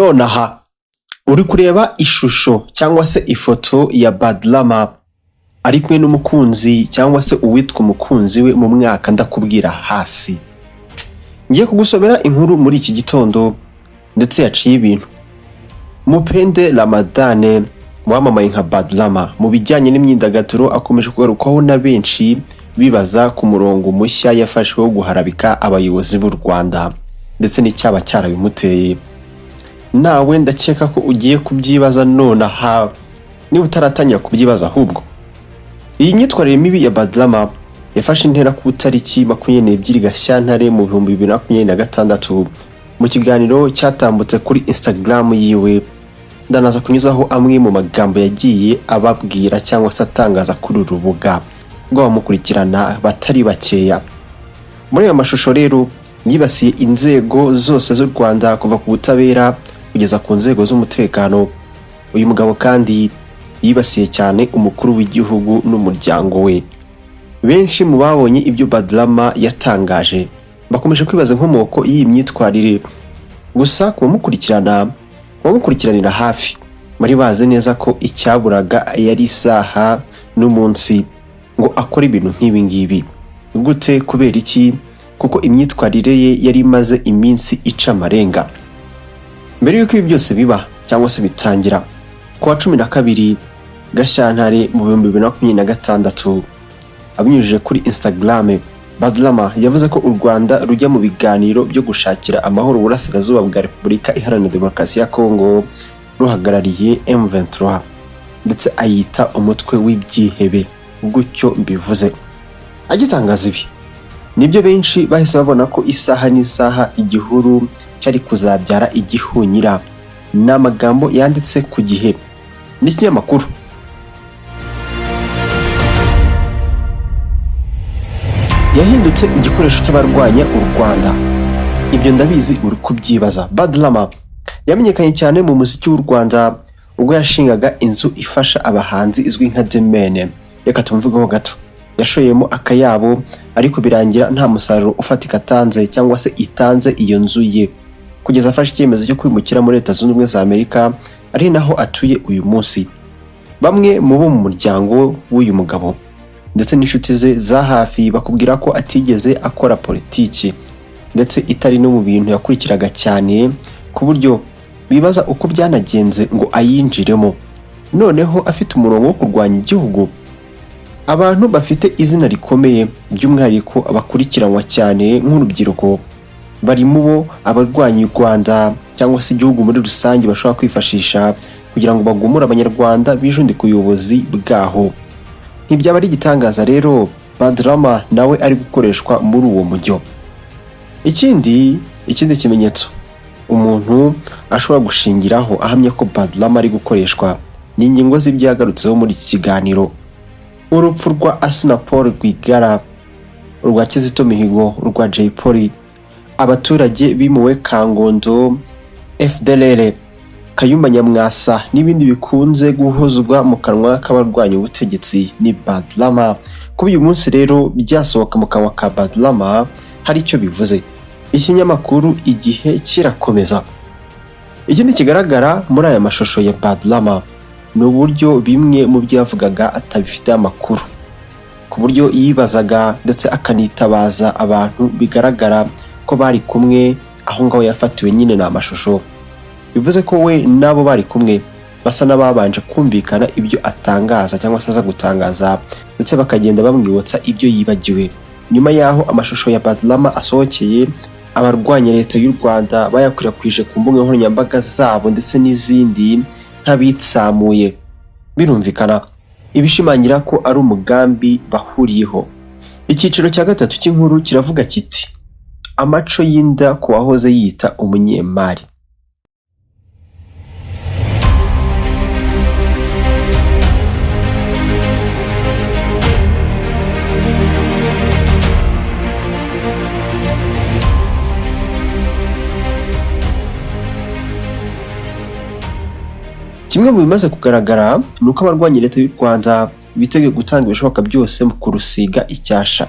Nonaha uri kureba ishusho cyangwa se ifoto ya Badrama ari kumwe n'umukunzi cyangwa se uwitwa umukunzi we mu mwaka ndakubwira hasi. Ngiye kugusomera inkuru muri iki gitondo ndetse yaciye ibintu. Mupende Ramadane wamamaye nka Badrama mu bijyanye n'imyidagaduro akomeje kugarukwaho na benshi bibaza ku murongo mushya yafashe wo guharabika abayobozi b'u Rwanda ndetse n'icyaba cyarabimuteye. Nawe ndakeka ko ugiye kubyibaza nonaha niba utaratangira kubyibaza ahubwo. Iyi myitwarire mibi ya Badrama yafashe intera ku itariki 22 Gashyantare mu 2026 mu kiganiro cyatambutse kuri Instagram yiwe. Ndanaza kunyuzaho amwe mu magambo yagiye ababwira cyangwa se atangaza kuri uru rubuga rw'abamukurikirana batari bakeya. Muri ayo mashusho rero yibasiye inzego zose z'u Rwanda kuva ku butabera kugeza ku nzego z'umutekano. Uyu mugabo kandi yibasiye cyane umukuru w'igihugu n'umuryango we. Benshi mu babonye ibyo Badrama yatangaje bakomeje kwibaza inkomoko y'iyi myitwarire. Gusa ku bamukurikiranira hafi bari bazi neza ko icyaburaga yari isaha n'umunsi ngo akore ibintu nk'ibi ngibi. Gute? Kubera iki? Kuko imyitwarire ye yari imaze iminsi ica amarenga. Mbere y'uko ibi byose biba cyangwa se bitangira, ku wa 12 Gashyantare mu 2026 abinyujije kuri Instagram, Badrama yavuze ko u Rwanda rujya mu biganiro byo gushakira amahoro uburasirazuba bwa Repubulika Iharanira Demokarasi ya Kongo ruhagarariye M23 ndetse ayita umutwe w'ibyihebe gutyo mbivuze. Agitangaza ibi nibyo benshi bahise babona ko isaha n'isaha igihuru cyari kuzabyara igihunyira. Ni amagambo yanditse ku Gihe n'ikinyamakuru. Yahindutse igikoresho cy'abarwanya u Rwanda. Ibyo ndabizi uri kubyibaza. Badrama yamenyekanye cyane mu muziki w'u Rwanda ubwo yashingaga inzu ifasha abahanzi izwi nka The Mane. Reka tumuvugeho gato. Yashoyemo akayabo ariko birangira nta musaruro ufatika atanze cyangwa se itanze iyo nzu ye, kugeza afashe icyemezo cyo kwimukira muri Leta Zunze Ubumwe za Amerika ari naho atuye uyu munsi. Bamwe mu bo mu muryango w'uyu mugabo ndetse n'inshuti ze za hafi bakubwira ko atigeze akora politiki ndetse itari no mu bintu yakurikiraga cyane, ku buryo bibaza uko byanagenze ngo ayinjiremo noneho afite umurongo wo kurwanya igihugu. Abantu bafite izina rikomeye by'umwihariko abakurikiranwa cyane nk'urubyiruko bari mu bo abarwanya u Rwanda cyangwa se igihugu muri rusange bashobora kwifashisha kugira ngo bagumure abanyarwanda bijundike ubuyobozi bwaho. Ntibyaba ari igitangaza rero Badrama nawe ari gukoreshwa muri uwo mujyo. Ikindi kimenyetso umuntu ashobora gushingiraho ahamya ko Badrama ari gukoreshwa ni ingingo z'ibyo yagarutseho muri iki kiganiro. Urupfu rwa Asina Paul Rwigara, urwa Kizito Mihigo, urwa Jay Polly, abaturage bimuwe Kangondo, FDLR, Kayumba Nyamwasa n'ibindi bikunze guhozwa mu kanwa k'abarwanya ubutegetsi ni Badrama. Kuba uyu munsi rero byasohoka mu kanwa ka Badrama hari icyo bivuze. Ikinyamakuru Igihe kirakomeza. Ikindi kigaragara muri aya mashusho ya Badrama ni uburyo bimwe mu byo yavugaga atabifiteho amakuru, ku buryo yibazaga ndetse akanitabaza abantu bigaragara ko bari kumwe aho ngaho yafatiwe nyine ni amashusho. Bivuze ko we n'abo bari kumwe basa n'ababanje kumvikana ibyo atangaza cyangwa se aza gutangaza, ndetse bakagenda bamwibutsa ibyo yibagiwe. Nyuma y'aho amashusho ya Badrama asohokeye, abarwanya leta y'u Rwanda bayakwirakwije ku mbuga nkoranyambaga zabo ndetse n'izindi nk'abitsamuye. Birumvikana ibishimangira ko ari umugambi bahuriyeho. Icyiciro cya gatatu cy'inkuru kiravuga kiti: amaco y'inda ku wahoze yiyita umunyemari. Kimwe mu bimaze kugaragara ni uko abarwanya leta y'u Rwanda biteguye gutanga ibishoboka byose mu kurusiga icyasha.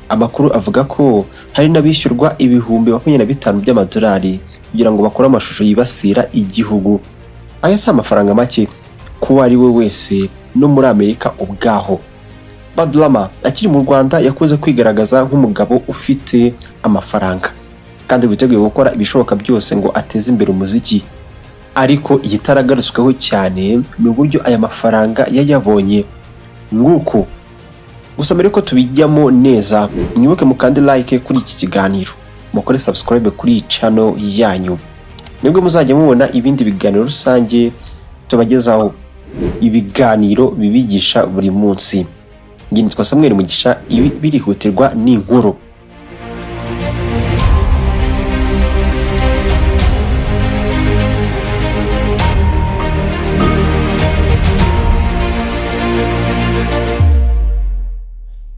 Amakuru avuga ko hari n'abishyurwa 25,000 by'amadolari kugira ngo bakore amashusho yibasira igihugu. Aya si amafaranga make kuwo ari we wese, no muri Amerika ubwaho. Badrama akiri mu Rwanda yakunze kwigaragaza nk'umugabo ufite amafaranga kandi witeguye gukora ibishoboka byose ngo ateze imbere umuziki, ariko igitaragarutsweho cyane ni uburyo aya mafaranga yayabonye. Nguku gusa. Mbere ko tubijyamo neza, mwibuke mukande like kuri iki kiganiro, mukore subscribe kuri iyi channel yanyu, nibwo muzajya mubona ibindi biganiro rusange tubagezaho, ibiganiro bibigisha buri munsi. Njye nitwa Samuel Mugisha, ibi birihutirwa ni inkuru.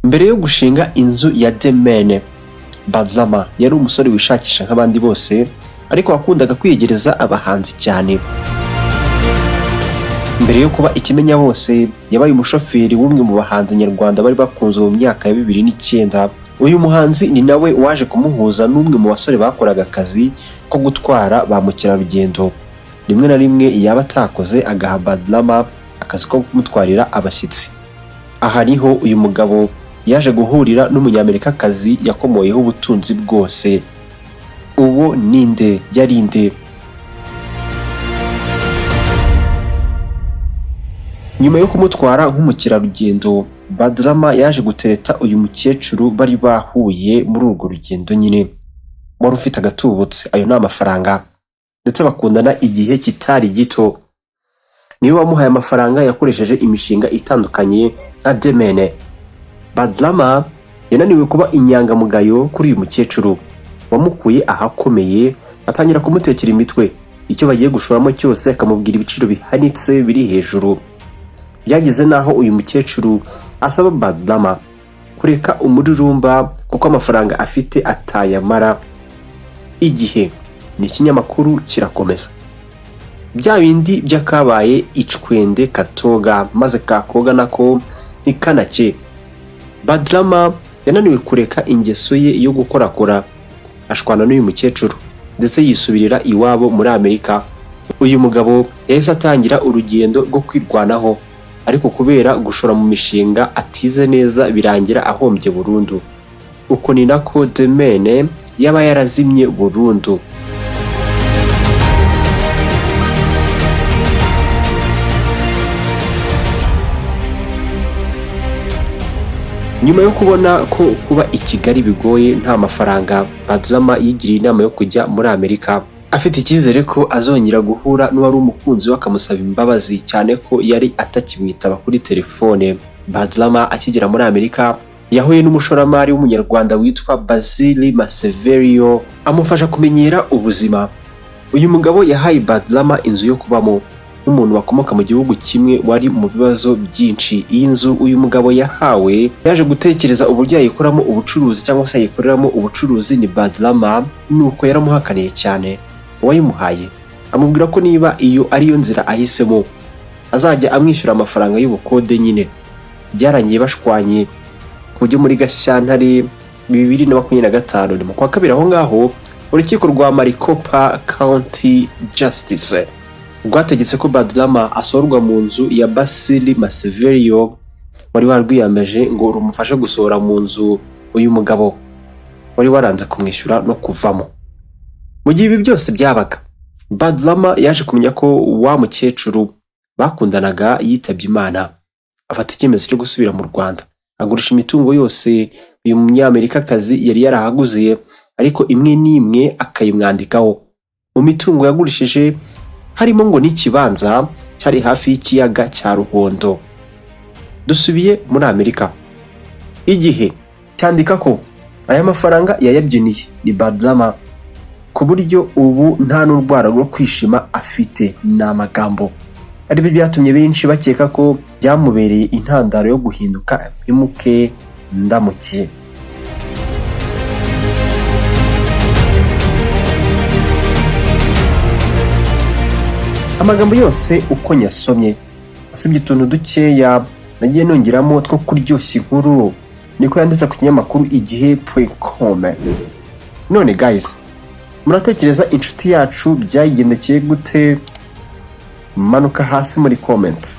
Mbere yo gushinga inzu ya The Mane, Badrama yari umusore wishakisha nk'abandi bose, ariko wakundaga kwiyegereza abahanzi cyane. Mbere yo kuba ikimenya bose, yabaye umushoferi w'umwe mu bahanzi nyarwanda bari bakunzwe mu myaka ya 2009. Uyu muhanzi ni nawe waje kumuhuza n'umwe mu basore bakoraga akazi ko gutwara ba mukerarugendo. Rimwe na rimwe yaba atakoze agaha Badrama akazi ko kumutwarira abashyitsi. Aha niho uyu mugabo yaje guhurira n'Umunyamerikakazi yakomoyeho ubutunzi bwose. Uwo ninde? Yari nde? Nyuma yo kumutwara nk'umukerarugendo, Badrama yaje gutereta uyu mukecuru bari bahuye muri urwo rugendo nyine, wari ufite agatubutse, ayo ni amafaranga, ndetse bakundana igihe kitari gito. Niwe wamuhaye amafaranga yakoresheje imishinga itandukanye nka The Mane. Badrama yananiwe kuba inyangamugayo kuri uyu mukecuru wamukuye ahakomeye, atangira kumutekera imitwe, icyo bagiye gushoramo cyose akamubwira ibiciro bihanitse biri hejuru. Byageze n'aho uyu mukecuru asaba Badrama kureka umururumba kuko amafaranga afite atayamara. Igihe ni ikinyamakuru kirakomeza bya bindi by'akabaye icwende katoga maze kakoga nako ntikanake. Badrama yananiwe kureka ingeso ye yo gukorakora, ashwana n'uyu mukecuru ndetse yisubirira iwabo muri Amerika. Uyu mugabo yahise atangira urugendo rwo kwirwanaho, ariko kubera gushora mu mishinga atize neza birangira ahombye burundu. Uko ni nako The Mane yaba yarazimye burundu. Nyuma yo kubona ko kuba i Kigali bigoye nta mafaranga, Badrama yigiriye inama yo kujya muri Amerika, afite icyizere ko azongera guhura n'uwari umukunzi we akamusaba imbabazi, cyane ko yari atakimwitaba kuri telefone. Badrama akigera muri Amerika yahuye n'umushoramari w'Umunyarwanda witwa Basili Maseverio, amufasha kumenyera ubuzima. Uyu mugabo yahaye Badrama inzu yo kubamo nk'umuntu wakomoka mu gihugu kimwe wari mu bibazo byinshi. Iyi nzu uyu mugabo yahawe yaje gutekereza uburyo yayikoramo ubucuruzi cyangwa se yayikoreramo ubucuruzi ni Badrama, nuko yaramuhakaniye cyane uwayimuhaye, amubwira ko niba iyo ariyo nzira ahisemo azajya amwishyura amafaranga y'ubukode nyine. Byarangiye bashwanye ku buryo muri Gashyantare 2025, ni mu kwa kabiri aho ngaho, urukiko rwa Maricopa County Justice rwategetse ko Badrama asohorwa mu nzu ya Basili Maseverio wari warwiyemeje ngo rumufashe gusohora mu nzu uyu mugabo wari waranze kumwishyura no kuvamo. Mu gihe ibi byose byabaga, Badrama yaje kumenya ko wa mukecuru bakundanaga yitabye Imana, afata icyemezo cyo gusubira mu Rwanda, agurisha imitungo yose uyu Munyamerikakazi yari yarahaguze, ariko imwe n'imwe akayimwandikaho. Mu mitungo yagurishije harimo ngo n'ikibanza cyari hafi y'ikiyaga cya Ruhondo. Dusubiye muri Amerika, Igihe cyandika ko aya mafaranga yayabyiniye ni Badrama, ku buryo ubu nta n'urwara rwo kwishima afite. Ni amagambo aribyo byatumye benshi bakeka ko byamubereye intandaro yo guhinduka mpemuke ndamukiye. Amagambo yose uko nyasomye, usibye utuntu dukeya nagiye nongeramo two kuryoshya inkuru, Niko yanditse ku kinyamakuru igihe.com. None guys, muratekereza inshuti yacu byayigendekeye gute? Manuka hasi muri comment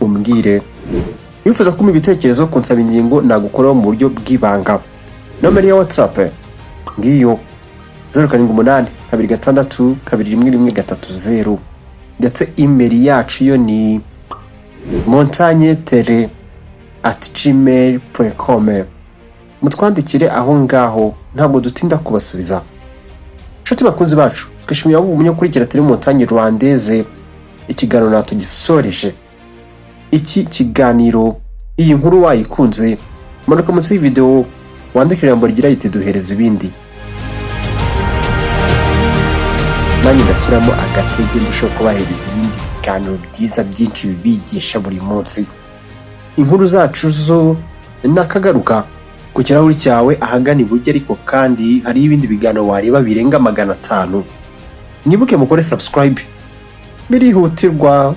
umbwire. Wifuza kumpa ibitekerezo, kunsaba ingingo nagukoraho mu buryo bw'ibanga, nomero ya WhatsApp ngiyo: 0782621130. Ndetse email yacu yo ni montagne tele@gmail.com. Mutwandikire aho ngaho, ntabwo dutinda kubasubiza. Inshuti bakunzi bacu, twishimiye aho umunyakurikira turi Montagne Rwandaise. Ikiganiro natugisoreje iki kiganiro. Iyi nkuru wayikunze, manuka munsi y'ivideo wandike ijambo rigira riti "Duhereza ibindi", nanjye ndashyiramo agatege ndushaho kubahereza ibindi biganiro byiza byinshi bibigisha buri munsi. Inkuru zacu zo nakagaruka. Ku kirahuri cyawe ahagana iburyo ariko kandi hariho ibindi biganiro wareba birenga 500. Mwibuke mukore subscribe, birihutirwa.